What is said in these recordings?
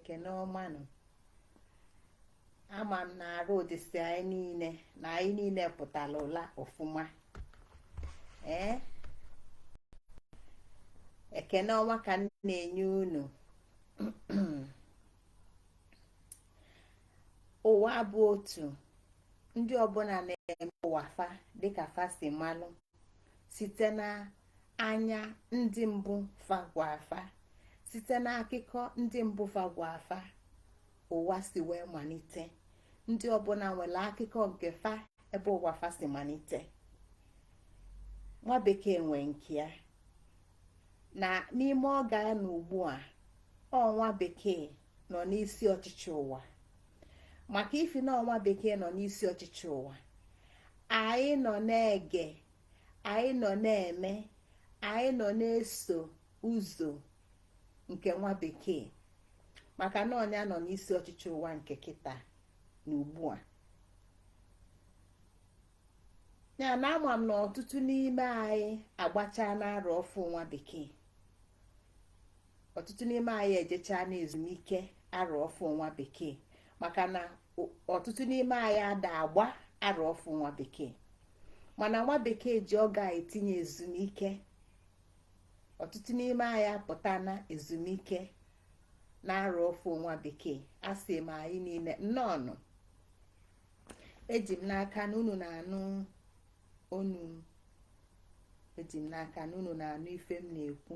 Ekene ọma nụ. Ama m na arụ dịsị anyị niile, na anyị niile pụtara ụla ọfụma. Ee, ekene ọma ka m na-enye unu. Ụwa bụ otu, ndị ọbụla na-eme ụwa fa dịka fa si malụ site na anya ndị mbụ fa gwa fa, site n'akụkọ ndị mbụ fa gwa fa ụwa si wee malite. Ndị ọbụla nwere akụkọ nke fa ebe ụwa fa si malite. Nwa bekee nwee nke ya na n'ime oge a na ugbu a, ọ nwa bekee nọ n'isi ọchịchị ụwa. Maka ifi na ọ nwa bekee nọ n'isi ọchịchị ụwa, anyị nọ na-ege, anyị nọ na-eme, anyị nọ na-eso ụzọ nke nwa bekee, maka na ọ nya nọ n'isi ọchịchị ụwa nke kịta na ugbu a. Ya na ama m na ọtụtụ n'ime anyị agbachaa n'arọ ọfụ nwa bekee, ọtụtụ n'ime anyị ejechaa n'ezumike arọ ọfụ nwa bekee, maka na ọtụtụ n'ime anyị ada agba arọ ọfụ nwa bekee. Mana nwa bekee ji oge a etinye ezumike. Ọtụtụ n'ime anyị apụta na ezumike na arọ ọfụ nwa bekee. Asị m anyị niile nnọọnụ. Eji m n'aka na unu na-anụ onu m, eji m n'aka na unu na-anụ ife m na-ekwu.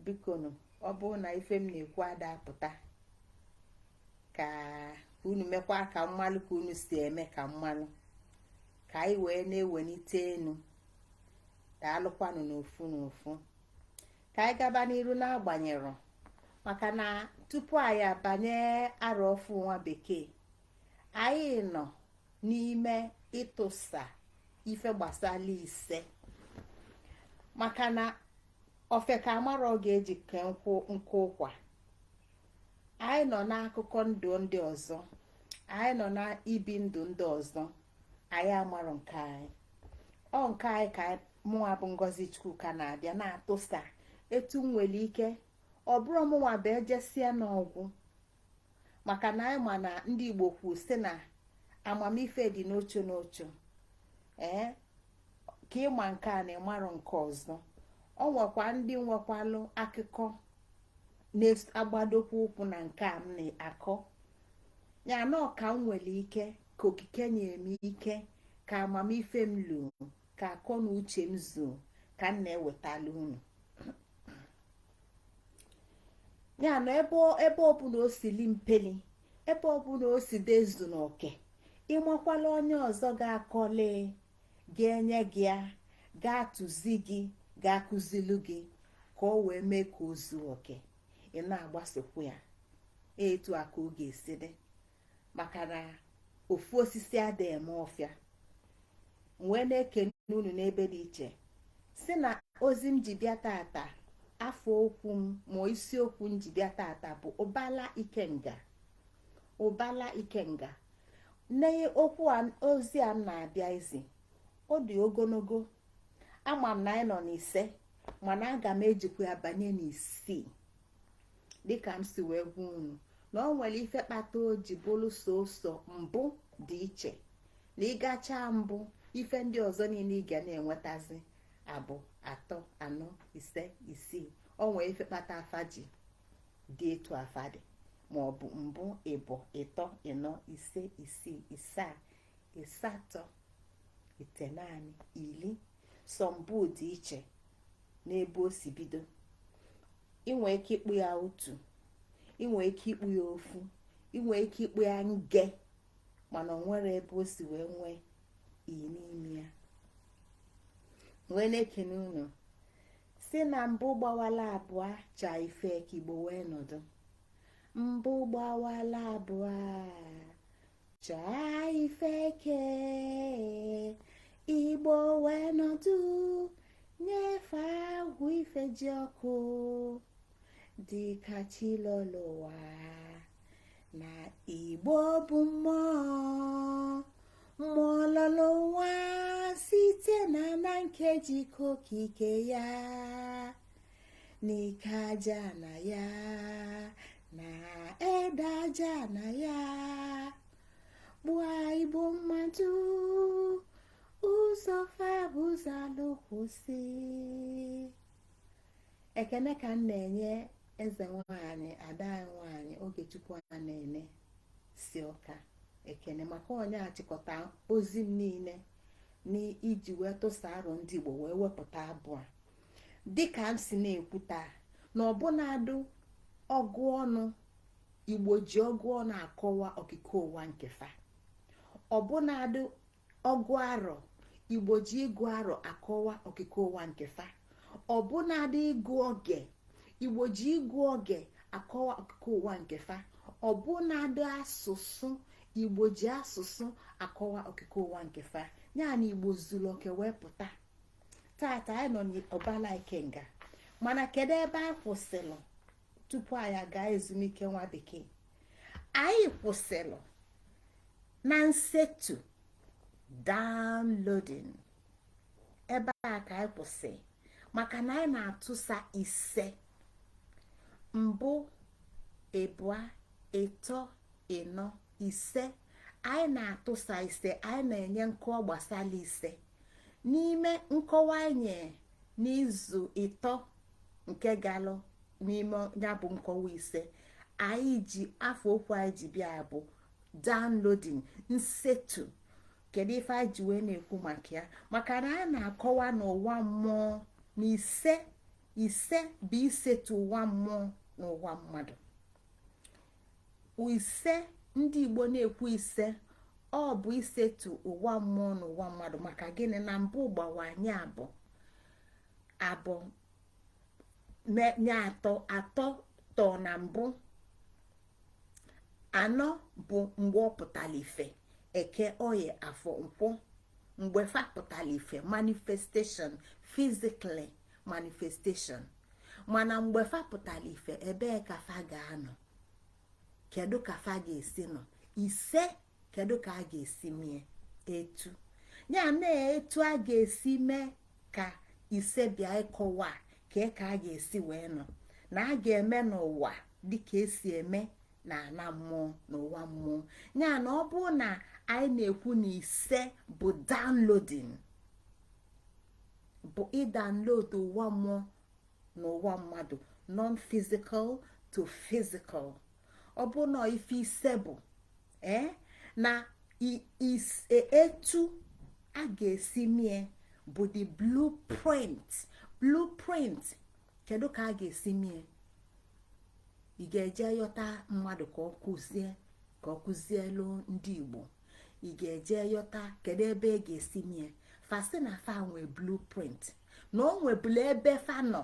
Bikonu, ọ bụrụ na ife m na-ekwu ada apụta, ka unu mekwa ka m malụ ka unu si eme ka m malụ, ka anyị wee na-ewelite enu. Daalụkwanụ n'ofu n'ofu. Ka anyị gaba n'iru n'agbanyerọ, maka na tupu anyị abanye arọ ọfụ nwa bekee, anyị nọ n'ime ịtụsa ife gbasara ise, maka na ofeke amarọ oge eji kee nkụ ụkwa. Anyị nọ n'akụkọ ndụ ndị ọzọ, anyị nọ na ibi ndụ ndị ọzọ, anyị amarọ nke anyị. Ọ nke anyị ka mụnwa bụ Ngozi Chukwuka na-abịa na-atụsa etu m nwere ike. Ọ bụrụ mụnwa bụ ejesia n'ọgwụ, maka na anyị ma na ndị Igbo kwu sị na amamife dị n'ocho n'ocho. Ee, ka ịma nke a na ịmarọ nke ọzọ. Ọ nwekwa ndị nwekwalụ akụkọ na-agbadokwa ụkwụ na nke a m na-akọ. Ya na ọ ka m nwere ike, ka okike nye m ike, ka amamife m luo, ka akọ na uche m zuo, ka m na-ewetala unu. Ya na ebe ọbụla o si li mpeli, ebe ọbụla o si dezu n'oke, ịmakwala onye ọzọ ga-akọli, ga-enye gị ya, ga-atụzi gị, ga-akụzilu gị, ka o wee mee ka o zuo oke, ị na-agbasokwu ya. Etu a ka ọ ga-esi dị, maka na ofu osisi adịghị eme ọfịa. Wee na-ekene unu n'ebe dị iche, si na ozi m ji bịa tata, afọ okwu m ma isiokwu m ji bịa tata bụ ụbala ikenga. Ụbala ikenga. N'okwu ozi a m na-abịa izi, ọ dị ogologo. Ama m na anyị nọ n'ise, mana aga m ejikwa ya banye n'isii, dịka m si wee gwa unu na ọ nwere ife kpata o ji bụrụ sọsọ mbụ dị iche, na ịgacha mbụ, ife ndị ọzọ niile ị ga na-enwetazi abụ atọ, anọ, ise, isii. O nwere ife kpata afa ji dị etu afa dị, ma ọ bụ mbụ, ịbụ, ịtọ, ịnọ, ise, isii, isaa, ịsatọ, itenaanị, iri. Sọ mbụ dị iche n'ebe o si bido. Ị nwee ike ịkpụ ya otu, ị nwee ike ịkpụ ya ofu, ị nwee ike ịkpụ ya nge, mana o nwere ebe o si wee nwee iyi n'ime ya. Wee na-ekene unu, si na mbụ gbawala abụọ chaa ife ka Igbo wee nọdụ. Mbụ gbawala abụọ chaa ife ke Igbo wee nọdụ, nyefe agwụ ife ji ọkụ dịka chi lọlụ ụwa. Na Igbo bụ mmụọ, mmụọ lọlụ ụwa site na na nkeji okike ya n'ike aja na ya na aja na ya kpụa Igbo mmadụ. Ụzọ fa bụ ụzọ alụkwụsị. Ekene ka m na-enye eze nwanyị, ada anyị nwanyị, Ogechukwu a na-ene si ọka. Ekene maka onye achịkọta ozi m niile n'iji wee tụsa arụ ndị Igbo, wee wepụta abụọ dịka m si na-ekwu taa na ọbụnadụ ọgụ ọnụ Igbo ji ọgụ ọnụ akọwa okike ụwa nke fa. Ọbụnadụ ọgụ arọ, Igbo ji ịgụ arọ akọwa okike ụwa nke fa. Ọbụnadụ ịgụ oge, Igbo ji ịgụ oge akọwa okike ụwa nke fa. Ọbụnadụ asụsụ, Igbo ji asụsụ akọwa okike ụwa nke fa. Ya na Igbo zuru oke wee pụta. Tata anyị nọ n'ọbala ikenga, mana kedu ebe anyị kwụsịrị tupu anyị aga ezumike nwa bekee? Anyị kwụsịrị na nsetu, downloading. Ebe a ka anyị kwụsị, maka na anyị na-atụsa ise: mbụ, ịbụa, ịtọ, ịnọ, ise. Anyị na-atụsa ise, anyị na-enye nkọwa gbasara ise. N'ime nkọwa anyị n'izu 3 nke galụ, n'ime ya bụ nkọwa ise, anyị ji afọ okwu anyị ji bịa bụ downloading, nsetu. Kedu ife anyị ji wee na-ekwu maka ya? Maka na a na-akọwa n'ụwa mmụọ na ise ise bụ isetu ụwa mmụọ na ụwa mmadụ. Ise ndị Igbo na-ekwu, ise ọ bụ isetu ụwa mmụọ na ụwa mmadụ. Maka gịnị? Na mbụ gbawanye abụọ, abụọ nye atọ, atọ tọ na mbụ, anọ bụ mgbe ọ pụtara ife: Eke, Oye, Afọ, Nkwọ. Mgbe fa pụtara ife, manifestation, physically manifestation. Mana mgbe fa pụtara ife, ebee ka fa ga-anọ? Kedu ka fa ga-esi nọ? Ise, kedu ka a ga-esi mie etu ya na etu a ga-esi mee ka ise bịa ịkọwa ka a ga-esi wee nọ na a ga-eme n'ụwa dịka esi eme na ana mmụọ, n'ụwa mmụọ? Ya na ọ bụrụ na anyị na-ekwu na ise bụ downloading, bụ ịdownload ụwa mmụọ n'ụwa mmadụ, non-physical to physical. Ọ bụ na ife ise bụ ee na etu a ga-esi mie bụ the blueprint. Blueprint, kedu ka a ga-esi mie? Ị ga-eje yọta mmadụ ka ọ kụzie, ka ọ kụzielu ndị Igbo? Ị ga-eje yọta? Kedu ebe ị ga-esi mie? Fasi na fa nwee blueprint, na o nwebula ebe fa nọ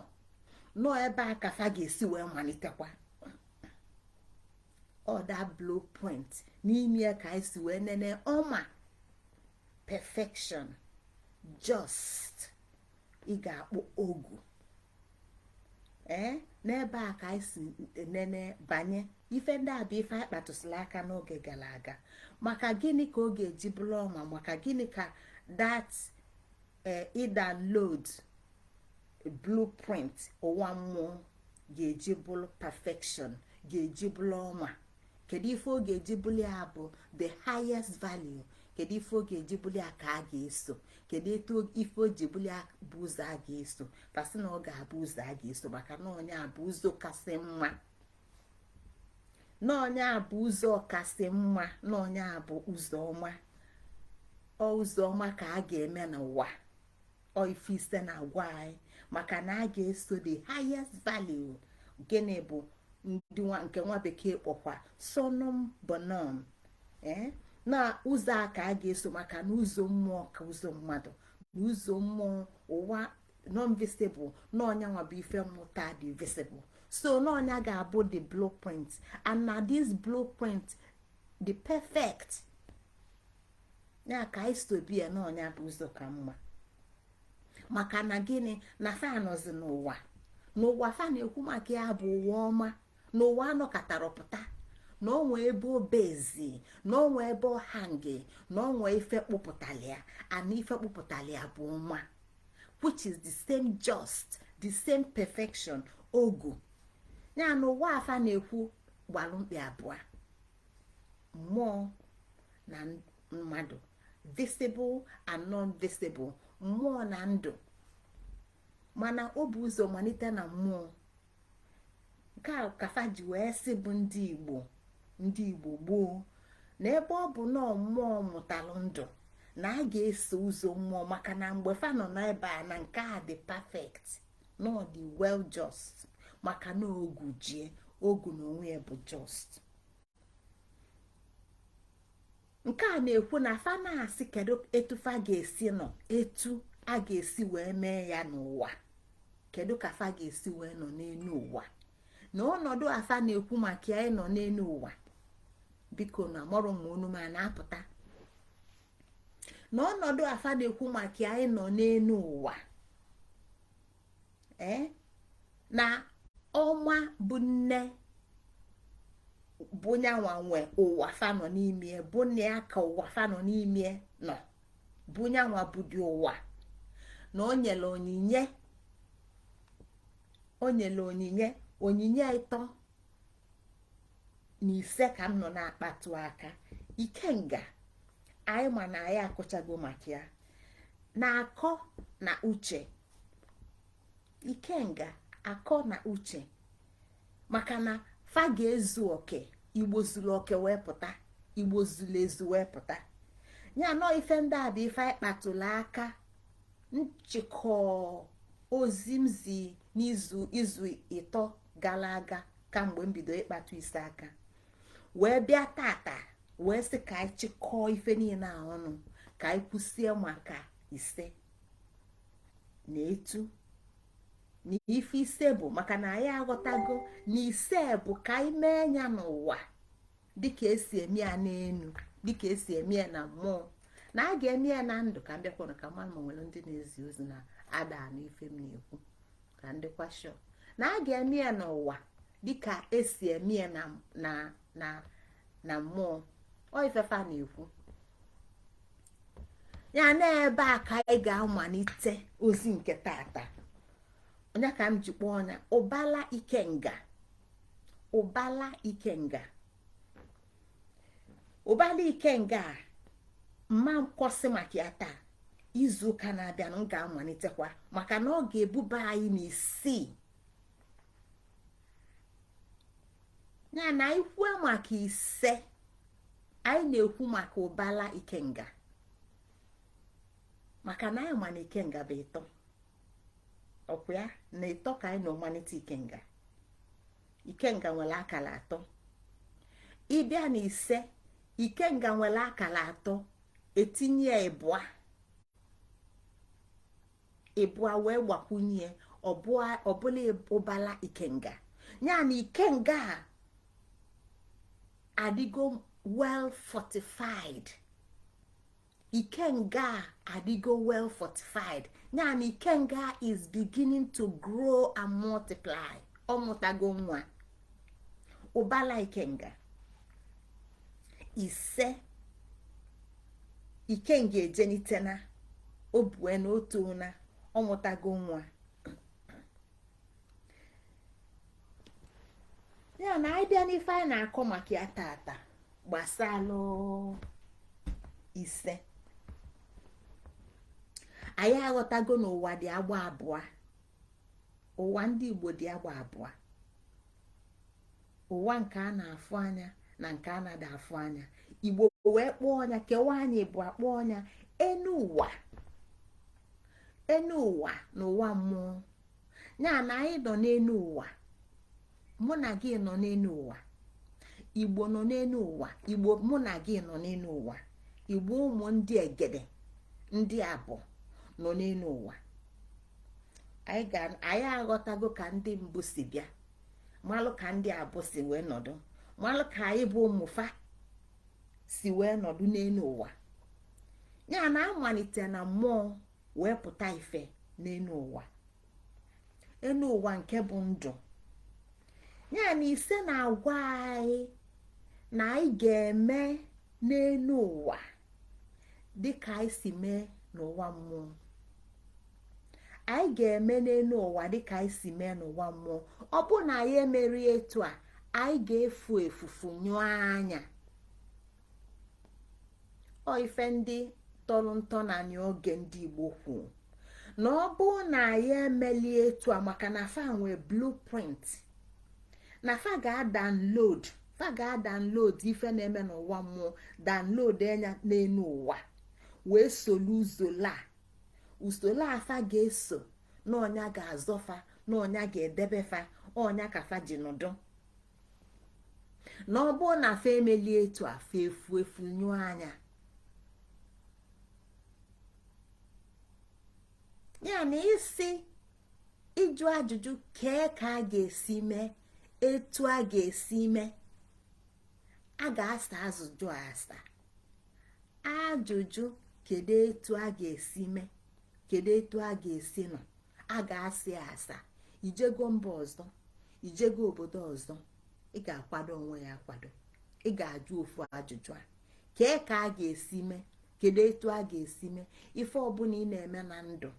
nọ, ebe a ka fa ga-esi wee malitekwa ọda blueprint. N'ime ya ka anyị si wee nene ọma perfection, just ị ga-akpọ ogu ee. N'ebe a ka anyị si nene banye ife ndị a bụ ife anyị kpatụsịrị aka n'oge gara aga. Maka gịnị ka ọ ga-eji bụrụ ọma? Maka gịnị ka that ịdownload blueprint ụwa mmụọ ga-eji bụrụ perfection, ga-eji bụrụ ọma? Kedu ife ọ ga-eji bụrụ ya bụ the highest value? Kedu ife ọ ga-eji bụrụ ya ka a ga-eso? Kedu etu ife o ji bụrụ ya bụ ụzọ a ga-eso? Fasị na ọ ga-abụ ụzọ a ga-eso maka na onye a bụ ụzọ kasị mma, na onye a bụ ụzọ kasị mma, na onye a bụ ụzọ ọma. Ọ ụzọ ọma ka a ga-eme n'ụwa. Ọ ife ise na-agwa anyị, maka na a ga-eso the highest value. Gịnị bụ ndị nke nwa bekee kpọkwa summum bonum? Ee, na ụzọ a ka a ga-eso, maka na ụzọ mmụọ ka ụzọ mmadụ, na ụzọ mmụọ, ụwa non-visible, na ọnyanwa bụ ife mmụta dị visible. So na ọnya ga-abụ the blueprint, and na this blueprint the perfect ya ka anyị sobi ya, na ọnya bụ ụzọ ka mma. Maka na gịnị? Na fa nọzi n'ụwa, n'ụwa fa na-ekwu maka ya bụ ụwa ọma, na ụwa anọkọtara pụta, na onwe ebe obezi, na onwe ebe ọhangi, na onwe ife kpụpụtara ya, ana ife kpụpụtara ya bụ ọma, which is the same just, the same perfection, ogu ya. Na ụwa afa na-ekwu gbalụ mkpi abụọ. Mmụọ na mmadụ, visible and non-visible, mmụọ na ndụ. Mana o bụ ụzọ malite na mmụọ. Nke a ka fa ji wee sị bụ ndị Igbo, ndị Igbo gboo, na ebe ọ bụ nọọ mmụọ mụtalụ ndụ, na a ga-eso ụzọ mmụọ, maka na mgbe fa nọ n'ebe a na nke a dị perfect, na ọ dị well just, maka na ogu jie ogu na onwe ya bụ just. Nke a na-ekwu na fa na-asị kedu etu fa ga-esi nọ, etu a ga-esi wee mee ya n'ụwa, kedu ka fa ga-esi wee nọ n'elu ụwa, na ọnọdụ afa na-ekwu maka ya ịnọ n'elu ụwa. Biko na mọrụ ma unu ma na-apụta na ọnọdụ afa na-ekwu maka ya ịnọ n'elu ụwa, ee, na ọnwa bụ nne bụ nyanwa nwe ụwa fa nọ n'ime, bụ nne ya ka ụwa fa nọ n'ime nọ, bụ nyanwa bụ dị ụwa, na o nyere onyinye, o nyere onyinye, onyinye ịtọ na ise ka m nọ na-akpatụ aka. Ikenga anyị ma na anyị akụchago maka ya na akọ na uche. Ikenga akọ na uche, maka na fa ga-ezu oke. Igbo zuru oke wee pụta, Igbo zuru ezu wee pụta. Ya nọ ife ndị a bụ ife anyị kpatụrụ aka nchịkọ ozi m zi n'izu izu ịtọ gara aga, kamgbe m bido ịkpatụ ise aka wee bịa tata, wee sị ka anyị chịkọọ ife niile a ọnụ, ka anyị kwụsie maka ise na etu na ife ise bụ, maka na anyị aghọtago na ise bụ ka anyị mee ya n'ụwa dịka esi eme ya n'enu, dịka esi eme ya na mmụọ, na a ga-eme ya na ndụ. Ka m bịakwanụ ka mmadụ ma nwere ndị na-ezi ozi na ada anụ ife m na-ekwu, ka ndị kwashọ na a ga-eme ya n'ụwa dịka esi eme ya na na na na mmụọ. Ọ ifefa na-ekwu ya n'ebe a ka anyị ga-amalite ozi nke tata. Onye ka m ji kpọọ ọnya ụbala ikenga? Ụbala ikenga, ụbala ikenga a mma nkwọsị maka ya taa. Izu ụka na-abịa m ga-amalitekwa, maka na ọ ga-ebuba anyị n'isii. Ya na anyị kwuo maka ise, anyị na-ekwu maka ụbala ikenga, maka na anyị ma na ikenga bụ ịtọ. Ọkwa ya na ịtọ ka anyị na-amalite ikenga. Ikenga nwere akara atọ. Ịbịa na ise, ikenga nwere akara atọ, etinye ịbụa, ịbụa wee gbakwunye, ọbụla ụbala ikenga. Ya na ikenga a adịgo well fortified. Ikenga adịgo well fortified. Ya na ikenga is beginning to grow and multiply. Ọ mụtago nwa. Ụbala ikenga ise, ikenga ejenitena o bue na otu na ọ mụtago nwa. Ya na anyị bịa n'ife anyị na-akọ maka ya tata gbasalụ ise, anyị aghọtago na ụwa dị agba abụọ. Ụwa ndị Igbo dị agba abụọ: ụwa nke a na-afụ anya na nke a na-ada afụ anya. Igbo wee kpọọ ọnya, kewaa anyị ịbụa, kpọọ ọnya enu ụwa, enu ụwa na ụwa mmụọ. Ya na anyị nọ n'enu ụwa, mụ na gị nọ n'enu ụwa, Igbo nọ n'enu ụwa, Igbo mụ na gị nọ n'enu ụwa, Igbo ụmụ ndị egede ndị abụ nọ n'enu ụwa. Anyị aghọtago ka ndị mbụ si bịa, malụ ka ndị abụ si wee nọdụ, malụ ka anyị bụ ụmụfa si wee nọdụ n'enu ụwa. Ya na amalite na mmụọ wee pụta ife n'enu ụwa, enu ụwa nke bụ ndụ. Ya na ise na-agwa anyị na anyị ga-eme n'enu ụwa dịka anyị si mee n'ụwa mmụọ. Anyị ga-eme n'enu ụwa dịka anyị si mee n'ụwa mmụọ. Ọ bụ na anyị emerie etu a, anyị ga-efu efufu nyụọ anya. Ọ ife ndị tọrọ ntọ na oge ndị Igbo kwu na ọ bụ na anyị emeli etu a, maka na fa nwee blueprint, na fa ga-adownload, fa ga-adownload ife na-eme n'ụwa mmụọ, download enya n'elu ụwa, wee solu usoro a. Usoro a fa ga-eso na ọnya ga-azọfa, na ọnya ga-edebe fa, ọnya ka fa ji nọdụ. Na ọ bụrụ na fa emeli etu a, fa efu efu nyụọ anya. Ya na isi ịjụ ajụjụ kee ka a ga-esi mee, etu a ga-esi mee, a ga-asa ajụjụ asa ajụjụ. Kedu etu a ga-esi mee? Kedu etu a ga-esi nọ? A ga-asị asa. Ijego mba ọzọ, ijego obodo ọzọ, ị ga-akwado onwe ya akwado. Ị ga-ajụ ofu ajụjụ a: kee ka a ga-esi mee? Kedu etu a ga-esi mee? Ife ọbụla ị na-eme na ndụ,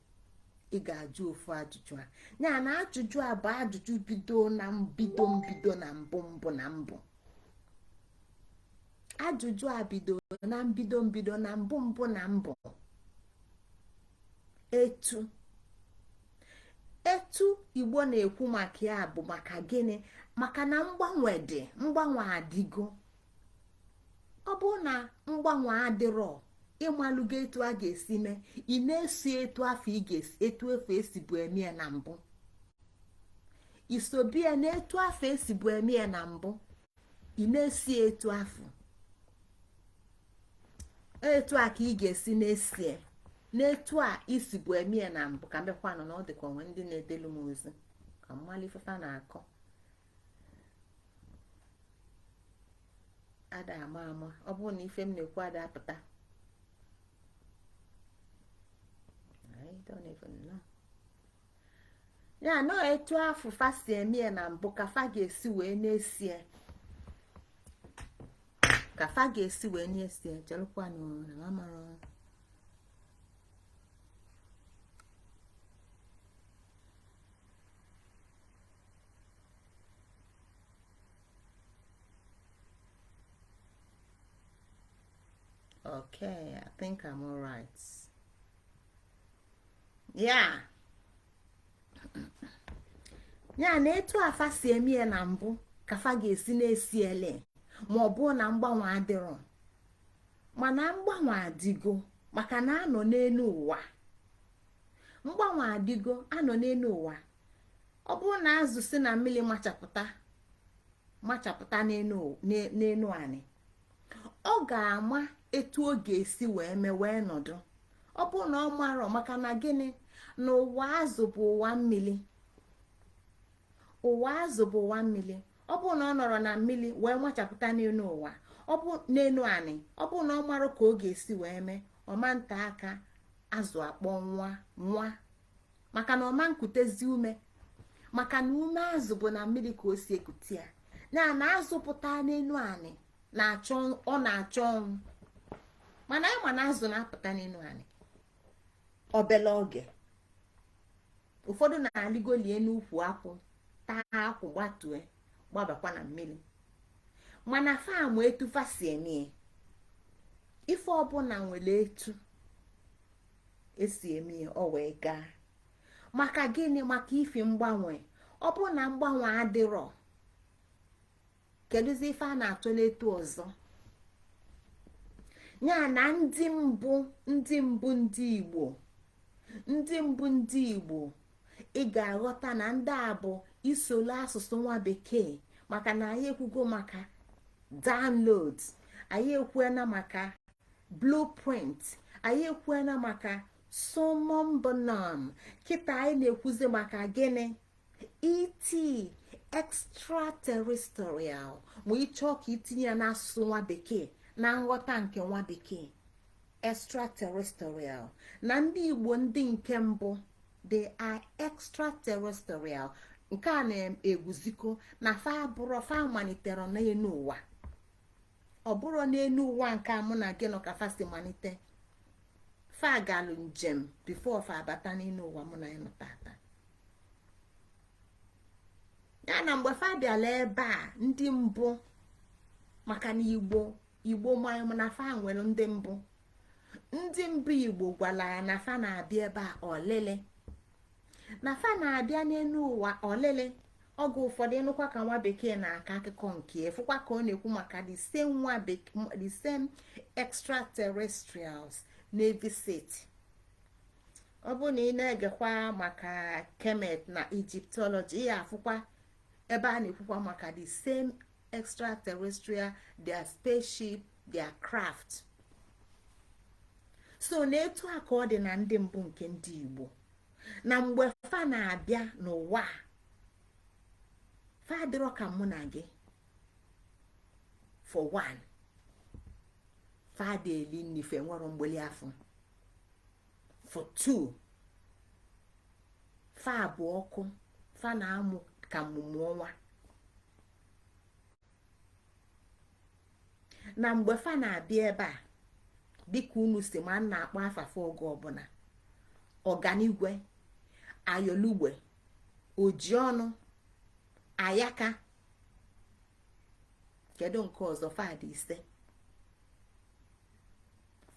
ị ga-ajụ ofu ajụjụ a. Ya na ajụjụ a bụ ajụjụ bido na mbido mbido, na mbụ mbụ na mbụ. Ajụjụ a bido na mbido mbido, na mbụ mbụ na mbụ. Etu Igbo na-ekwu maka ya bụ maka gịnị? Maka na mgbanwe dị, mgbanwe adịgo. Ọ bụ na mgbanwe adịrọ, ịmalụgo etu a ga-esi mee, ị na-eso etu afọ ị ga-esi, etu efu esi bụ eme ya na mbụ, isobie na etu afọ esi bụ eme ya na mbụ, ị na-esi etu afọ, etu a ka ị ga-esi na-esi n'etu a isi bụ eme ya na mbụ. Ka mbịakwanụ na ọ dịka onwe ndị na-edelu m ozi, ka mmalụ ifefa na-akọ. Ada ama ama, ọ bụrụ na ife m na-ekwu ada apụta. I don't even know. Ya nọ etu afọ fa si eme ya na mbụ ka fa ga-esi wee na-esie, ka fa ga-esi wee na-esie. Chelụkwanụ na amara. Okay, I think I'm all right. Yeah. Ya na etu afa si eme ya na mbụ ka fa ga-esi na-esi ele, ma ọ bụ na mgbanwe adịrọ. Mana mgbanwe adịgo, maka na anọ n'elu ụwa. Mgbanwe adịgo, anọ n'elu ụwa. Ọ bụrụ na azụ si na mmiri machapụta machapụta n'elu anị, ọ ga-ama etu ọ ga-esi wee mee wee nọdụ. Ọ bụrụ na ọ marọ, maka na gịnị? Na ụwa azụ bụ ụwa mmiri, ụwa azụ bụ ụwa mmiri. Ọ bụrụ na ọ nọrọ na mmiri wee machapụta n'elu ụwa, ọ bụ n'elu anị, ọ bụrụ na ọ marụ ka ọ ga-esi wee mee, ọma nta aka azụ akpọ nwa nwa, maka na ọma nkutezi ume, maka na ume azụ bụ na mmiri ka o si ekute ya. Na na azụ pụta n'elu anị na-achọ, ọ na-achọ ọnwụ. Mana anyị ma na azụ na-apụta n'elu anị obele oge. Ụfọdụ na-alịgolie n'ukwu akwụ, taa akwụ, gbatue, gbabakwa na mmiri. Mana famụ etu fa si eme ife ọbụla nwere etu esi eme ọ wee gaa. Maka gịnị? Maka ifi mgbanwe. Ọ bụ na mgbanwe adịrọ, kedụzi ife a na-atụ n'etu ọzọ? Ya na ndị mbụ, ndị mbụ, ndị Igbo, ndị mbụ, ndị Igbo, ị ga-aghọta na ndị a bụ isolu asụsụ nwa bekee, maka na anyị ekwugo maka download, anyị ekwuena maka blueprint, anyị ekwuena maka summum bonum. Kịta anyị na-ekwuzi maka gịnị? ET, extraterrestrial. Ma ị chọọ ka itinye ya n'asụsụ nwa bekee, na nghọta nke nwa bekee, extraterrestrial. Na ndị Igbo ndị nke mbụ, they are extraterrestrial. Nke a na-eguzikọ na fa bụrụ fa malitere n'elu ụwa. Ọ bụrụ n'elu ụwa nke a mụ na gị nọ ka fa si malite. Fa galụ njem before fa abata n'elu ụwa mụ na ya nọ tata. Ya na mgbe fa bịala ebe a, ndị mbụ, maka na Igbo, Igbo na fa nwere ndị mbụ. Ndị mbụ Igbo gwara ya na fa na-abịa ebe a ọlịlị, na fa na-abịa n'elu ụwa ọlịlị. Oge ụfọdụ ịnụkwa ka nwa bekee na-akọ akụkọ nke fụkwa ka ọ na-ekwu maka the same nwa bekee, the same extraterrestrials na-evisit. Ọ bụ na ị na-egekwa maka Kemet na Egyptology, ị afụkwa ebe a na-ekwukwa maka the same extraterrestrial, their spaceship, their craft. So na etu a ka ọ dị na ndị mbụ nke ndị Igbo, na mgbe fa na-abịa n'ụwa, fa adịrọ ka mụ na gị. For one, fa dị eli nnife nwere mgbeli afọ. For two, fa bụ ọkụ, fa na-amụ ka mmụmụ ọnwa. Na mgbe fa na-abịa ebe a, dịka unu si ma na-akpọ afafa oge ọbụla, Ọganigwe, Ayọlugbe, Ojiọnụ, Ayaka, kedu nke ọzọ? Fadị ise,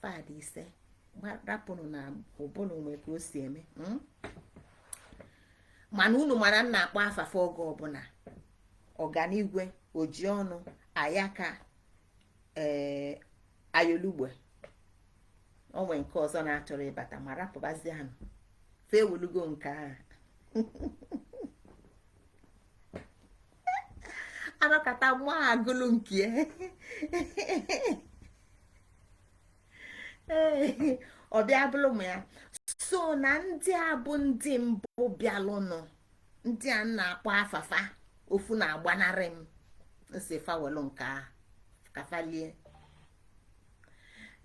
fadị ise. Rapụnụ na ụbụrụ nwe ka o si eme, Mana unu mara m na-akpọ afafa oge ọbụla: Ọganigwe, Ojiọnụ, Ayaka, ee, Ayọlugbe. Onwe nke ọzọ na-achọrọ ịbata, ma rapụbazianụ, fa ewulugo nke ahụ. Anọkata nwa agụlụ nke ee, ọ bịa bụrụ m ya. So na ndị a bụ ndị mbụ bịalụnụ, ndị a na-akpọ afafa, ofu na-agbanarị m nsi fawelu nke ahụ ka falie.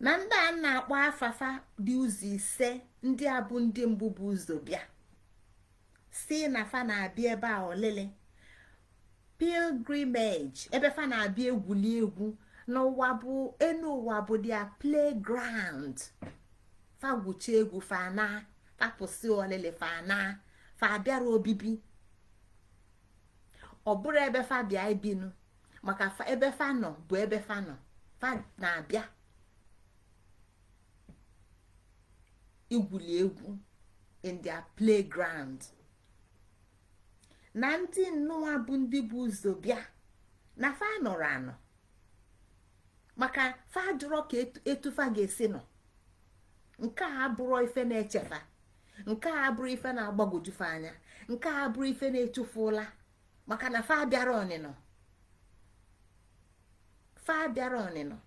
Na ndị a na-akpọ afafa dị ụzọ ise, ndị a bụ ndị mbụ bụ ụzọ bịa, si na fa na-abịa ebe a ọlịlị, pilgrimage, ebe fa na-abịa egwuli egwu n'ụwa, bụ enu ụwa bụ their playground. Fa gwucha egwu, fa na fapụsị ọlịlị, fa na fa bịara obibi. Ọ bụrụ ebe fa bịa ibinu, maka ebe fa nọ bụ ebe fa nọ, fa na-abịa igwuli egwu in their playground. Na ndị nnụwa bụ ndị bụ ụzọ bịa, na fa nọrọ anọ, maka fa jụrụ ka etu fa ga-esi nọ. Nke a abụrụ ife na-echefa, nke a abụrụ ife na-agbagwojufe anya, nke a abụrụ ife na-echufu ụla, maka na fa bịara ọnịnọ, fa bịara ọnịnọ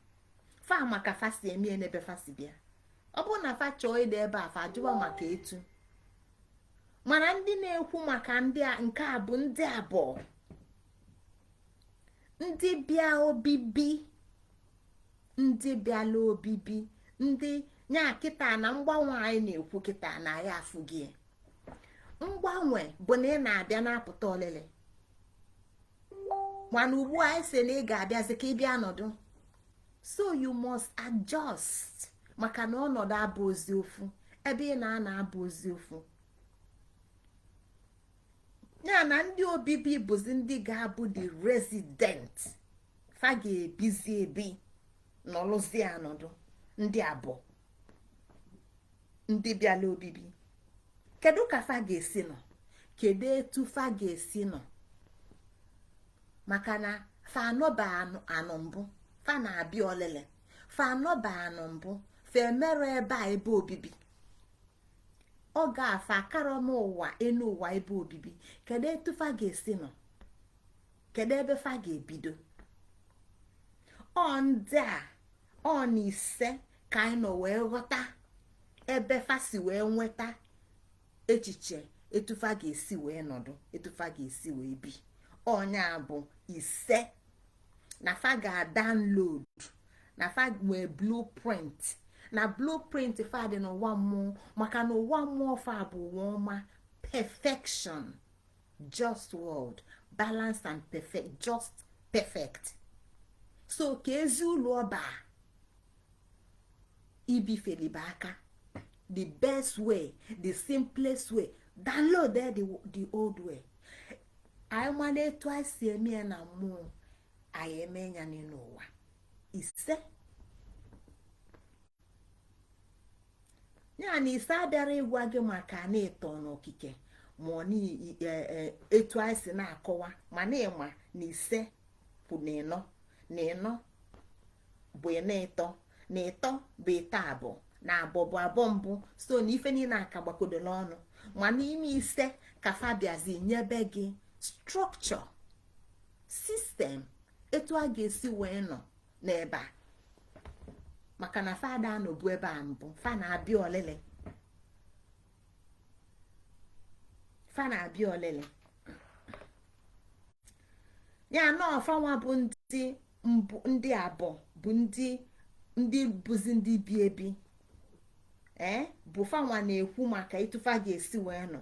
fa, maka fa si eme n'ebe fa si bịa. Ọ bụrụ na fa chọọ ịdị ebe a, fa jụwa maka etu. Mana ndị na-ekwu maka ndị a, nke a bụ ndị abụọ, ndị bịa obibi, ndị bịala obibi, ndị nya kịta na mgbanwe anyị na-ekwu kịta na ya afụ gị. Mgbanwe bụ na ị na-abịa na-apụta ọlịlị, mana ugbu a anyị sị na ị ga-abịazi ka ị bịa nọdụ. So you must adjust, maka na ọnọdụ abụ ozi ofu ebe ị na-ana abụ ozi ofu. Ya na ndị obibi bụzi ndị ga-abụ the resident, fa ga-ebizi ebi, nọlụzi anọdụ. Ndị abụọ, ndị bịala obibi, kedu ka fa ga-esi nọ? Kedu etu fa ga-esi nọ? Maka na fa anọba anọ mbụ, fa na-abịa ọlịlị, fa anọba anọ mbụ, fa emere ebe a ebe obibi. Ọ ga-afa akara n'ụwa, enu ụwa ebe obibi. Kedu etu fa ga-esi nọ? Kedu ebe fa ga-ebido? Ọ ndị a, ọ na ise ka anyị nọ wee ghọta ebe fa si wee nweta echiche etu fa ga-esi wee nọdụ, etu fa ga-esi wee bi. Ọnya bụ ise na fa ga-download, na fa nwee blueprint, na blueprint fa dị n'ụwa mmụọ, maka na ụwa mmụọ fa bụ ụwa ọma, perfection, just world, balance and perfect, just perfect. So ka ezi ụlọ ọba ibifelibe aka, the best way, the simplest way, download the old way. Anyị mara etu anyị si eme ya na mmụọ, anyị eme ya n'ụwa. Ise. Ya na ise abịara ịgwa gị maka na ịtọ n'okike, ma ọ na etu anyị si na-akọwa, mana ịma na ise bụ na ịnọ, na ịnọ bụ ịnọ, ịtọ na ịtọ bụ ịtọ, abụọ na abụọ bụ abụọ mbụ. So na ife niile aka gbakodola ọnụ, ma n'ime ise ka fa bịazi nyebe gị structure, system, etu a ga-esi wee nọ n'ebe a, maka na fada anọbu ebe a mbụ. Fa na-abịa ọlịlị, fa na-abịa ọlịlị. Ya na ọfanwa bụ ndị mbụ, ndị abụọ bụ ndị bụzi ndị bi ebi, ee, bụ fanwa na-ekwu maka etu fa ga-esi wee nọ.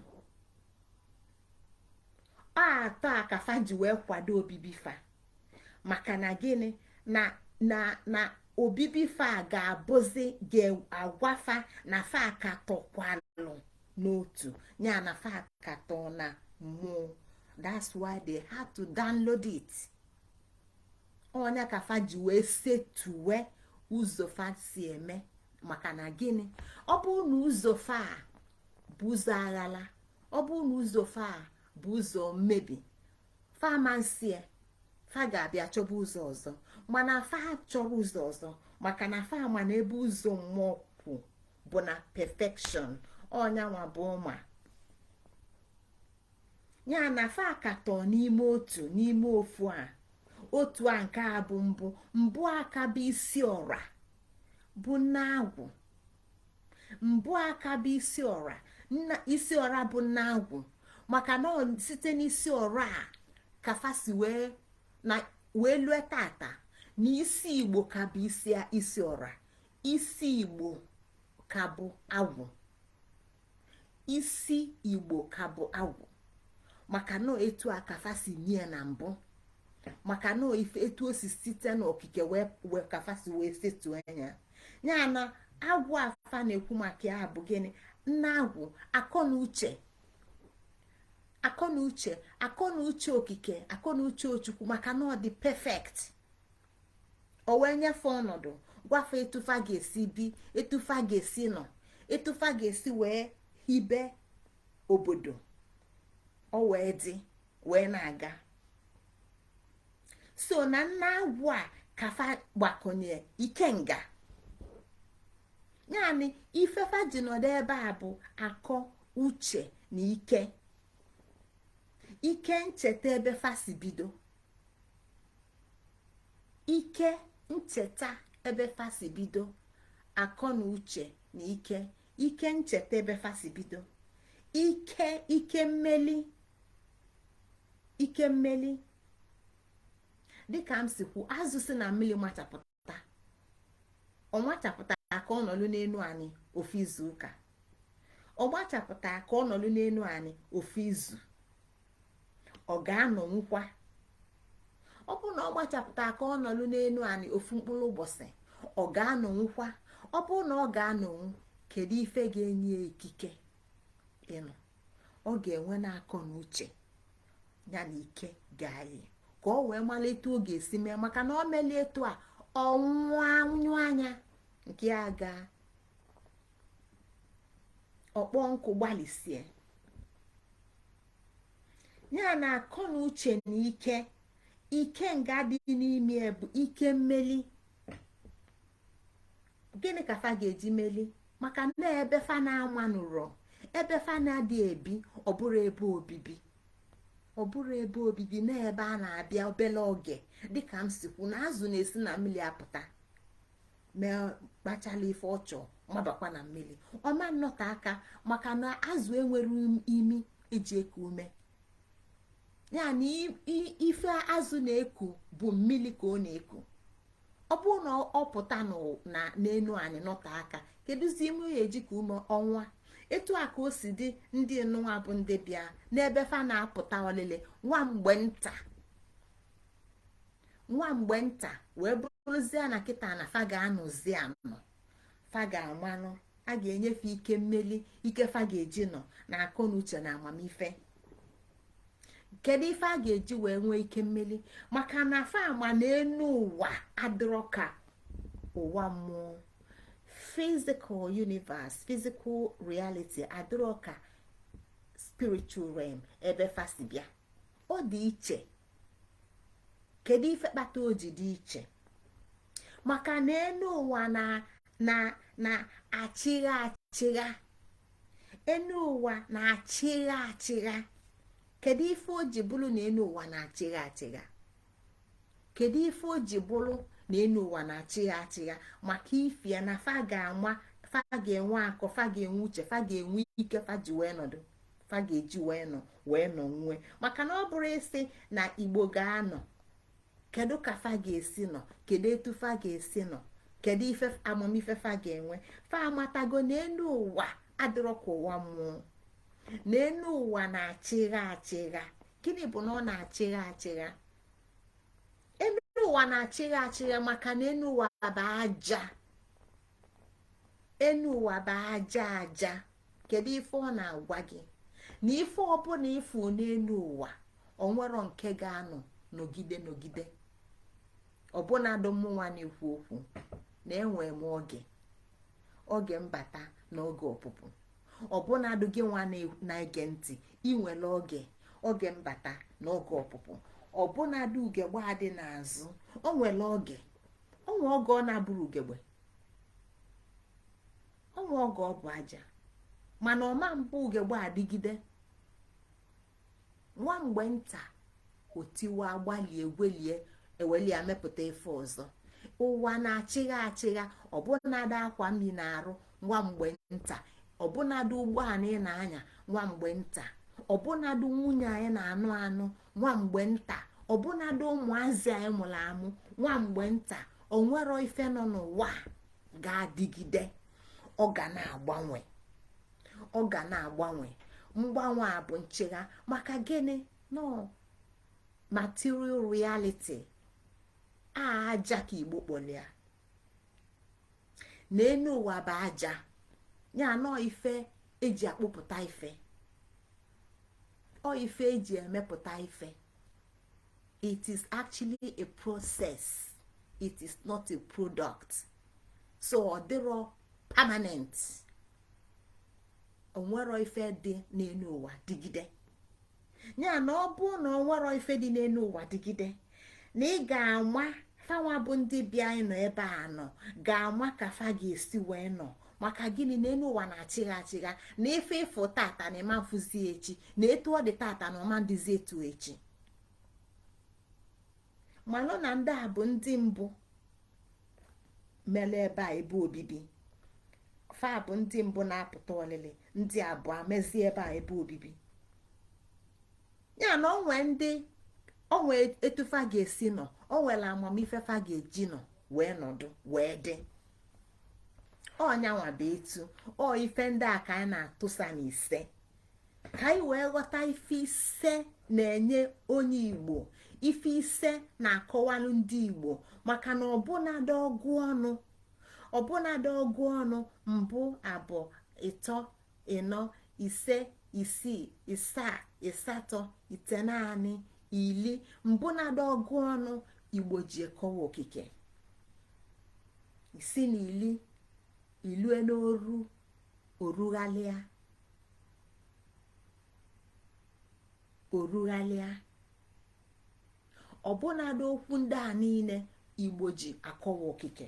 Ọ atọ a ka fa ji wee kwado obibi fa, maka na gịnị? Na obibi fa ga-abụzi ga-agwa fa na fa akatọkwalụ n'otu, ya na fa akatọ na mmụọ. That's why they had to download it. Ọnya ka fa ji wee setuwe ụzọ fa si eme, maka na gịnị? Ọ bụrụ na ụzọ fa bụ ụzọ aghala, ọ bụrụ na ụzọ fa bụ ụzọ mmebi, fa mansie fa ga-abịa chọba ụzọ ọzọ. Mana fa chọrọ ụzọ ọzọ, maka na fa ma na ebe ụzọ mmụọ kwụ bụ na perfection. Ọnyanwa bụ ụma ya na fa akatọ n'ime otu, n'ime ofu a, otu a. Nke a bụ mbụ mbụ aka bụ isi ọra bụ nne agwụ. Mbụ aka bụ isi ọra, isi ọra bụ nne agwụ, maka na site n'isi ọra a ka fa si wee na wee lue tata na isi Igbo ka bụ isi isi ọra, isi Igbo ka bụ agwụ, isi Igbo ka bụ agwụ, maka na etu a ka fa si nye na mbụ, maka na ife etu o si site n'okike wee ka fa si wee setuo anya ya. Na agwụ afa na-ekwu maka ya bụ gịnị? Nna agwụ, akọ na uche, akọ na uche, akọ na uche okike, akọ na uche Ochukwu, maka na ọ dị perfect. O wee nyefe ọnọdụ, gwafe etufa ga-esi bi, etufa ga-esi nọ, etufa ga-esi wee hibe obodo, o wee dị wee na-aga. So na nna agwụ a kafa gbakọnye ikenga, yaani ifefa ji nọdụ ebe a bụ akọ, uche na ike, ike ncheta ebe fa si bido, ike ncheta ebe fa si bido, akọ na uche na ike, ike ncheta ebe fa si bido, ike, ike mmeli, ike mmeli. Dịka m si kwu, azụ si na mmiri machapụta, ọ machapụta ka ọ nọlụ n'enu anyị ofu izu ụka, ọ gbachapụta ka ọ nọlụ n'enu anyị ofu izu, ọ ga-anọnwukwa. Ọ bụrụ na ọ gbachapụta ka ọ nọlụ n'enu anyị ofu mkpụrụ ụbọchị, ọ ga-anọnwukwa. Ọ bụrụ na ọ ga-anọnwu, kedu ife ga-enye ya ikike ịnọ? Ọ ga-enwe na-akọ na uche ya na ike ga-ayị ka ọ wee mara etu ọ ga-esi mee, maka na ọ melie etu a, ọnwụọ anyụ anya nke ya gaa ọkpọ nkụ gbalịsie ya. Na akọ na uche na ike, ike nga dị n'ime bụ ike mmeli. Gịnị ka fa ga-eji meli? Maka na ebe fa na-ama nụrọ, ebe fa na-adị ebi, ọ bụrụ ebe obibi, ọ bụrụ ebe obibi na ebe a na-abịa obele oge. Dịka m si kwu, na azụ na-esi na mmiri apụta, mee kpachala ife ọ chọọ, mabakwa na mmiri, ọma nnọte aka, maka na azụ enwere imi eji eku ume. Ya na ife azụ na-eku bụ mmiri ka ọ na-eku. Ọ bụrụ na ọ pụta na n'enu anyị nọte aka, kedụzi ime ya eji ka ume ọnwa? Etu a ka o si dị ndị nụwa bụ ndị bịa n'ebe fa na-apụta ọlịlị nwa mgbe nta, nwa mgbe nta, wee bụrụzie na kịta na fa ga-anọzi anọ, fa ga-amanụ a ga-enyefe ike mmeli, ike fa ga-eji nọ na akọ na uche na amamife. Kedu ife a ga-eji wee nwee ike mmeli? Maka na fa ama na enu ụwa adịrọ ka ụwa mmụọ. Physical universe, physical reality adịrọ ka spiritual realm ebe fasi bịa. Ọ dị iche. Kedu ife kpata o ji dị iche? Maka na enu ụwa na na na-achịgha achịgha. Enu ụwa na-achịgha achịgha. Kedu ife o ji bụrụ na enu ụwa na-achịgha achịgha? Kedu ife o ji bụrụ na enu ụwa na-achịgha achịgha? Maka ife ya na fa ga-ama, fa ga-enwe akọ, fa ga-enwe uche, fa ga-enwe ike, fa ji wee nọdụ, fa ga-eji wee nọ, wee nọ nwee. Maka na ọ bụrụ ịsị na Igbo ga-anọ, kedu ka fa ga-esi nọ? Kedu etu fa ga-esi nọ? Kedu ife amamife fa ga-enwe? Fa amatago na enu ụwa adịrọ ka ụwa mmụọ, na enu ụwa na-achịgha achịgha. Gịnị bụ na ọ na-achịgha achịgha? Enu ụwa na-achịgha achịgha maka na enu ụwa bụ aja. Enu ụwa bụ aja aja. Kedu ife ọ na-agwa gị? Na ife ọbụla ifu n'elu ụwa, onwero nke ga-anọ nọgide nọgide. Ọbụnadụ mụnwa na-ekwu okwu na enwe m oge, oge mbata na oge ọpụpụ. Ọbụnadụ gị nwa na-ege ntị, inwere oge, oge mbata na oge ọpụpụ. Ọbụnadụ ugegbe adị n'azụ, o nwere oge, onwe oge ọ na-abụrụ ugegbe, onwe oge ọ bụ aja. Mana ọma mbụ ugegbe adịgide. Nwa mgbe nta otiwa, gbalie, gwelie, ewelie ya mepụta ife ọzọ. Ụwa na-achịgha achịgha. Ọbụnadụ akwa mmiri na-arụ, nwa mgbe nta. Ọbụnadụ ụgbọala ị na-anya, nwa mgbe nta. Ọbụnadụ nwunye anyị na-anụ anụ, nwa mgbe nta. Ọbụnadụ ụmụazị anyị mụrụ amụ, nwa mgbe nta. Onwero ife nọ n'ụwa ga-adịgide. Ọ ga na-agbanwe, ọ ga na-agbanwe. Mgbanwe a bụ nchegha. Maka gịnị? No material reality a, aja ka Igbo kpọrọ ya. Na enu ụwa bụ aja ya nọ, ife eji akpụpụta ife, ọ ife eji emepụta ife. It is actually a process, it is not a product. So ọ dịrọ permanent. Onwero ife dị n'elu ụwa dịgide. Ya na ọ bụ na onwero ife dị n'elu ụwa dịgide, na ị ga-ama fanwa bụ ndị bịa nọ ebe a nọ ga-ama ka fa ga-esi wee nọ. Maka gịnị? Na elu ụwa na-achịgha achịgha, na ife ịfụ tata na ịma mfụzi echi, na etu ọ dị tata na ọma ndịzi etu echi. Malụ na ndị a bụ ndị mbụ mere ebe a ebe obibi. Fa bụ ndị mbụ na-apụta ọlịlị, ndị abụọ mezie ebe a ebe obibi. Ya na onwe ndị onwe etufa ga-esi nọ, o nwere amamife fa ga-eji nọ wee nọdụ wee dị. Ọnyanwa bụ etu ọ ife ndị a ka anyị na-atụsa n'ise, ka anyị wee ghọta ife ise na-enye onye Igbo, ife ise na-akọwalụ ndị Igbo. Maka na ọbụnadụ ọgụ ọnụ, ọbụnadụ ọgụ ọnụ mbụ, abụọ, ịtọ, ịnọ, ise, isii, ịsaa, ịsatọ, itenaanị, 10, mbụnadụ ọgụ ọnụ Igbo ji ekọwa okike. Isi na 10 ilue n'oru, orughalịa, orughalịa. Ọbụnadụ okwu ndị a niile Igbo ji akọwa okike.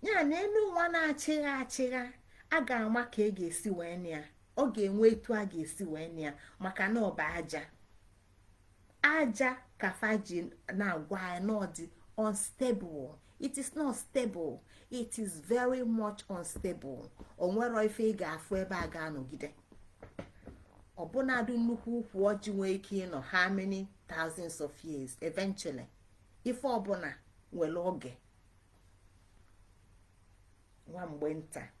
Ya na elu ụwa na-achịgha achịgha, a ga-ama ka e ga-esi wee ya, ọ ga-enwe etu a ga-esi wee ya, maka na ọ bụ aja aja ka fa ji na-agwa anyị na ọ dị unstable. It is not stable, it is very much unstable. O nwero ife ị ga-afụ ebe a ga-anọgide. Ọbụnadụ nnukwu ukwu ọjị nwee ike ịnọ how many thousands of years, eventually ife ọbụla nwere oge. Nwa mgbe nta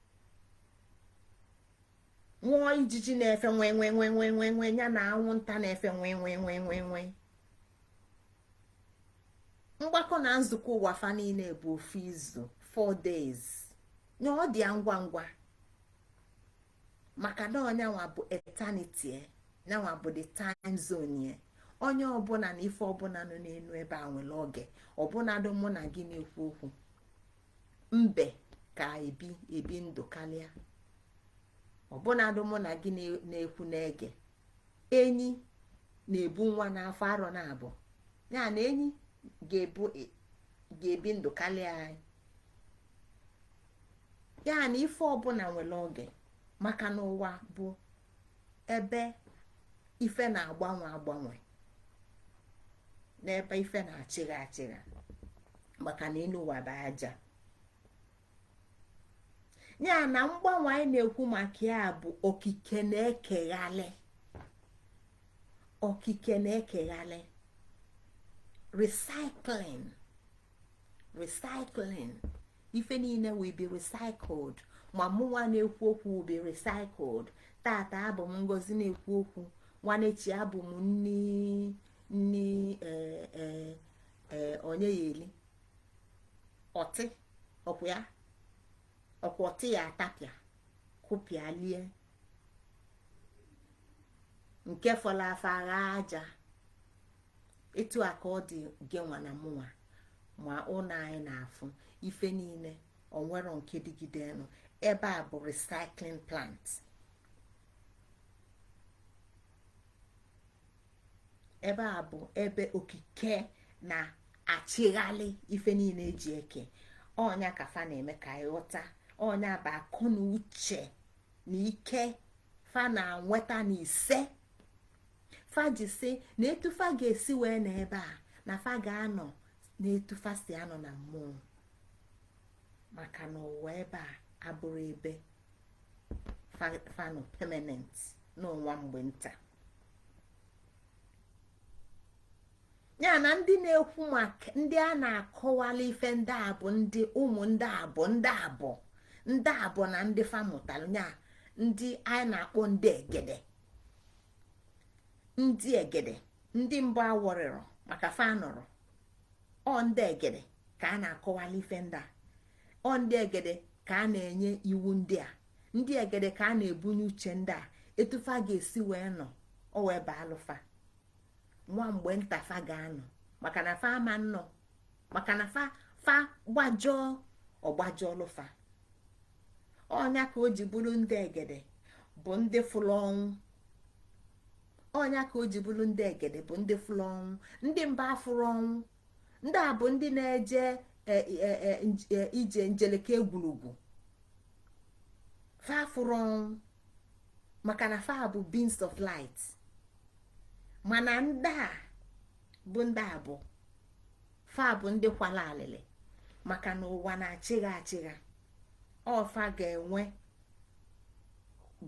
nwụọ, ijiji na-efe nwe nwe nwe nwe nwe nwe ya na anwụnta na-efe nwe nwe nwe nwe nwe. Mgbakọ na nzukọ ụwa fa niile bụ ofu izu, 4 days. Na ọ dị ya ngwa ngwa, maka na ọnyanwa bụ eternity, nyanwa bụ the time zone ya. Onye ọbụla na ife ọbụla nọ n'elu ebe a nwere oge, ọbụnadụ mụ na gị na-ekwu okwu. Mbe ka ebi ebi ndụ karịa ọbụnadụ mụ na gị na-ekwu na-ege. Enyi na-ebu nwa n'afọ arọ na abụọ, ya na enyi ga-ebi ndụ karịa anyị. Ya na ife ọbụla nwere oge, maka na ụwa bụ ebe ife na-agbanwe agbanwe, n'ebe ife na-achịgha achịgha, maka na elu ụwa bụ aja. Ya na mgbanwe anyị na-ekwu maka ya bụ okike na-ekeghalị, okike na-ekeghalị, recycling, recycling. Ife niile will be recycled. Ma mụnwa na-ekwu okwu will be recycled. Tata abụ m Ngozi na-ekwu okwu, nwanechi abụ m nni nni ee onye ya eli ọtị ọkwa ya ọkwa ọtị ya atapịa kụpịa lie nke fọrọ afọ agha aja. Etu a ka ọ dị gị nwa na mụnwa ma ụlọ anyị na-afụ ife niile, onwero nke dịgidenụ. Ebe a bụ recycling plant. Ebe a bụ ebe okike na-achịghalị ife niile eji eke. Ọnya ka fa na-eme ka anyị ghọta. Ọnya bụ akọ na uche na ike fa na-nweta na ise fa ji sị na etu fa ga-esi wee na ebe a na fa ga-anọ na etu fa si anọ na mmụọ, maka na ụwa ebe a abụrụ ebe fa nọ permanent n'ụwa mgbe nta. Ya na ndị na-ekwu maka ndị a na-akọwala ife ndị a bụ ndị ụmụ ndị abụ ndị abụ ndị abụ na ndị fa mụtara, ya ndị anyị na-akpọ ndị egede, ndị egede, ndị mbụ awọrịrọ maka fa nọrọ. Ọ ndị egede ka a na-akọwala ife ndị a, ọ ndị egede ka a na-enye iwu ndị a, ndị egede ka a na-ebunye uche ndị a etu fa ga-esi wee nọ. O wee baalụ fa nwa mgbe nta fa ga-anọ, maka na fa ama nnọ, maka na fa fa gbajọọ ọgbajọlụ fa. Ọnya ka o ji bụrụ ndị egede bụ ndị fụrụ ọnwụ. Ọnya ka o ji bụrụ ndị egede bụ ndị fụrụ ọnwụ, ndị mba afụrụ ọnwụ. Ndị a bụ ndị na-eje ije njeleke egwurugwu. Fa fụrụ ọnwụ maka na fa bụ beings of light. Mana ndị a bụ ndị a bụ fa bụ ndị kwala alịlị, maka na ụwa na-achịgha achịgha. Ọfa ga-enwe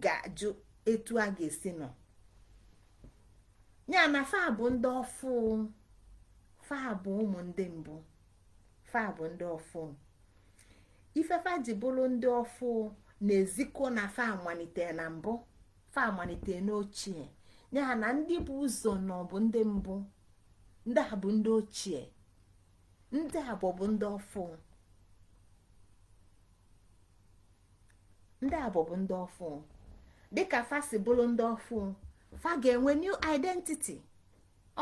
ga-ajụ etu a ga-esi nọ. Ya na fa bụ ndị ọfụ, fa bụ ụmụ ndị mbụ, fa bụ ndị ọfụ. Ife fa ji bụrụ ndị ọfụ na-ezikọ na fa malite na mbụ, fa malite n'ochie. Ya na ndị bụ ụzọ nọ bụ ndị mbụ, ndị a bụ ndị ochie, ndị a bụ ndị ọfụ, ndị a bụ ndị ọfụ. Dịka fa si bụrụ ndị ọfụ, fa ga-enwe new identity.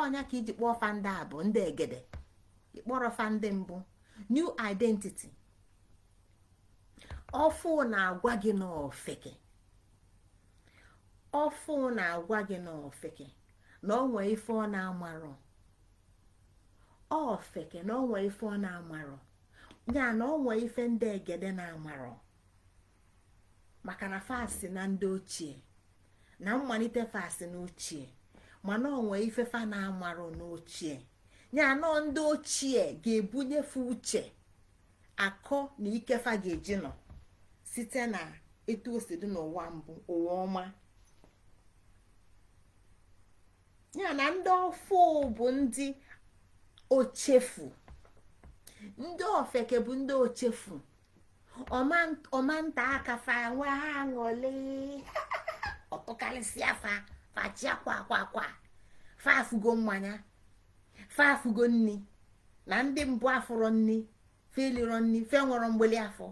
Ọnya ka iji kpọọ fa ndị a bụ ndị egede, ịkpọrọ fa ndị mbụ. New identity ọfụ na-agwa gị n'ofeke, ọfụ na-agwa gị n'ofeke na ọ nwee ife ọ na-amarọ, ofeke na ọ nwee ife ọ na-amarọ, ya na ọ nwee ife ndị egede na-amarọ, maka na fa si na ndị ochie na mmalite, fa si na ochie, mana ọ nwee ife fa na-amarọ n'ochie. Ya nọ ndị ochie ga-ebunyefe uche, akọ na ike fa ga-eji nọ site na etu o si dị n'ụwa mbụ, ụwa ọma. Ya na ndị ọfụ bụ ndị ochefu, ndị ofeke bụ ndị ochefu. Ọmanta aka fa nwe ha aṅụlị ọtụkarịsịa fa fachia kwa kwa kwa fa afụgo mmanya, fa afụgo nni, na ndị mbụ afụrọ nni, fa elirọ nni, fa nwere mgbeli afọ,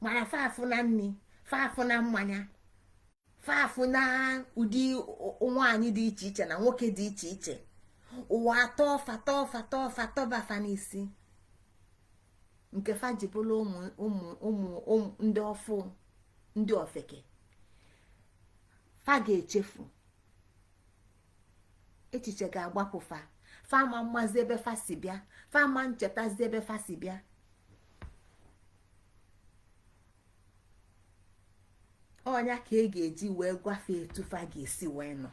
mana fa afụ na nni, fa afụ na mmanya, fa afụ na ụdị nwaanyị dị iche iche na nwoke dị iche iche. Ụwa atọ fa tọ fa tọ fa tọba fa n'isi. Nke fa ji bụrụ ụmụ ụmụ ụmụ ụmụ ndị ọfụ, ndị ofeke, fa ga-echefu. Echiche ga-agbapụ fa. Fa ma mmazi ebe fa si bịa, fa ma nchetazi ebe fa si bịa. Ọ nya ka e ga-eji wee gwa fa etu fa ga-esi wee nọ.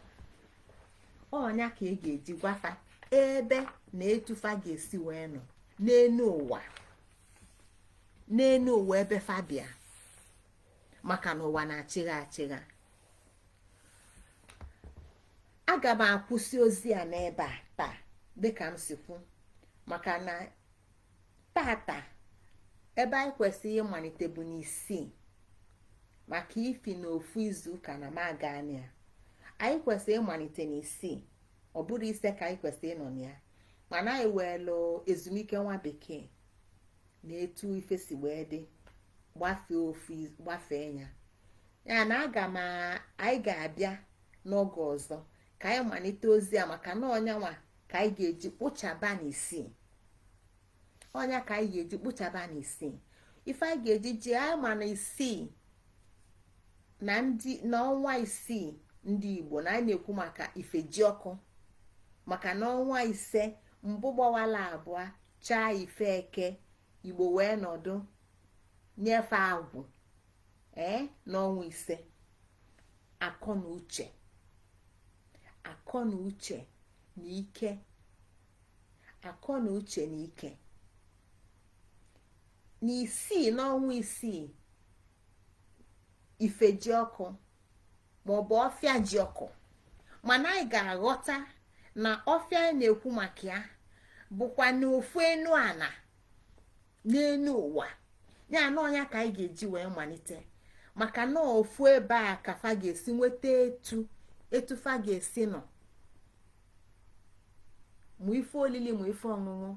Ọ nya ka e ga-eji gwa fa ebe na etu fa ga-esi wee nọ n'enu ụwa, n'enu ụwa ebe fa bịa, maka na ụwa na-achịgha achịgha. Aga m akwụsị ozi a n'ebe a taa, dịka m si kwu, maka na tata ebe anyị kwesịrị ịmalite bụ n'isii, maka ifi na ofu izu ụka na m aga na ya. Anyị kwesịrị ịmalite n'isii, ọ bụrụ ise ka anyị kwesịrị ịnọ na ya, mana anyị weelụ ezumike nwa bekee na etu ife si wee dị gbafee ofu gbafee ya. Ya na aga m anyị ga-abịa n'oge ọzọ ka anyị malite ozi a, maka na ọ nyanwa ka anyị ga-eji kpụchaba n'isii. Ọ nya ka anyị ga-eji kpụchaba n'isii. Ife anyị ga-eji ji anyị ma na isii na ndị n'ọnwa isii ndị Igbo na anyị na-ekwu maka ifejiọkụ, maka na ọnwa ise mbụ gbawala abụọ chaa ife eke, Igbo wee nọdụ nyefe agwụ ee n'ọnwa ise. Akọ na uche, akọ na uche na ike, akọ na uche na ike. N'isii, n'ọnwa isii, ifejiọkụ maọbụ ọfịa ji ọkụ. Mana anyị ga-aghọta na ọfịa anyị na-ekwu maka ya bụkwa n'ofu enu ana n'enu ụwa ya na ọ nya ka anyị ga-eji wee malite, maka na ofu ebe a ka fa ga-esi nweta etu fa ga-esi nọ mụ ife olili mụ ife ọṅụṅụ,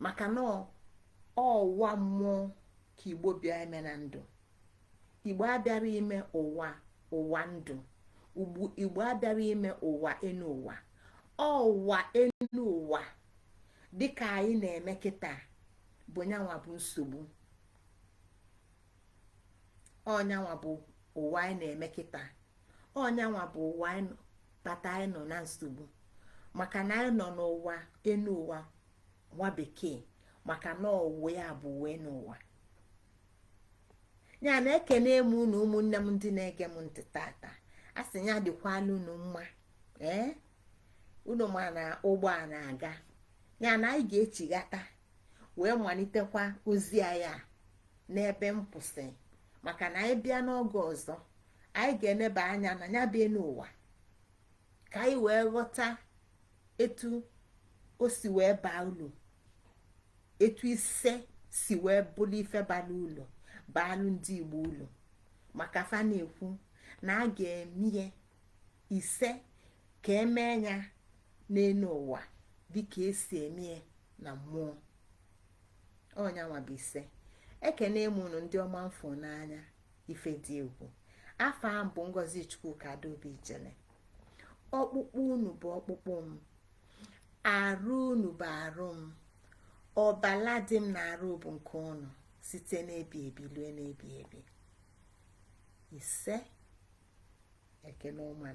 maka na ụwa mmụọ ka Igbo bịa ime na ndụ. Igbo abịara ime ụwa ụwa ndụ, Igbo abịara ime ụwa enu ụwa. Ụwa enu ụwa dịka anyị na-eme kịta bụ nyanwa bụ nsogbu. Ọ nyanwa bụ ụwa anyị na-eme kịta, ọ nyanwa bụ ụwa anyị kpata anyị nọ na nsogbu, maka na anyị nọ n'ụwa enu ụwa nwa bekee, maka na ụwa ya bụ ụwa enu ụwa ya. Na ekene m unu ụmụnne m ndị na-ege m ntị tata. A sị ya dịkwala unu mma. Ee, unu ma na ụgbọ a na-aga, ya na anyị ga-echighata wee malitekwa ozi anyị a n'ebe m kwụsị, maka na anyị bịa n'oge ọzọ anyị ga-eneba anya na ya bụ enu ụwa ka anyị wee ghọta etu o si wee baa ulu, etu ise si wee bụrụ ife bara ulu, baalụ ndị Igbo ulu, maka fa na-ekwu na a ga-eme ise ka emee ya n'elu ụwa dịka esi eme na mmụọ. Ọ nyanwa bụ ise. Ekene m unu ndị ọma m fụ n'anya. Ife dị egwu. Afa m bụ Ngozi Chukwuka Adaobi Ijele. Ọkpụkpụ unu bụ ọkpụkpụ m, arụ unu bụ arụ m, ọbala dị m na-arụ bụ nke unu, site n'ebi ebi lue n'ebi ebi. Ise. Ekene ọma.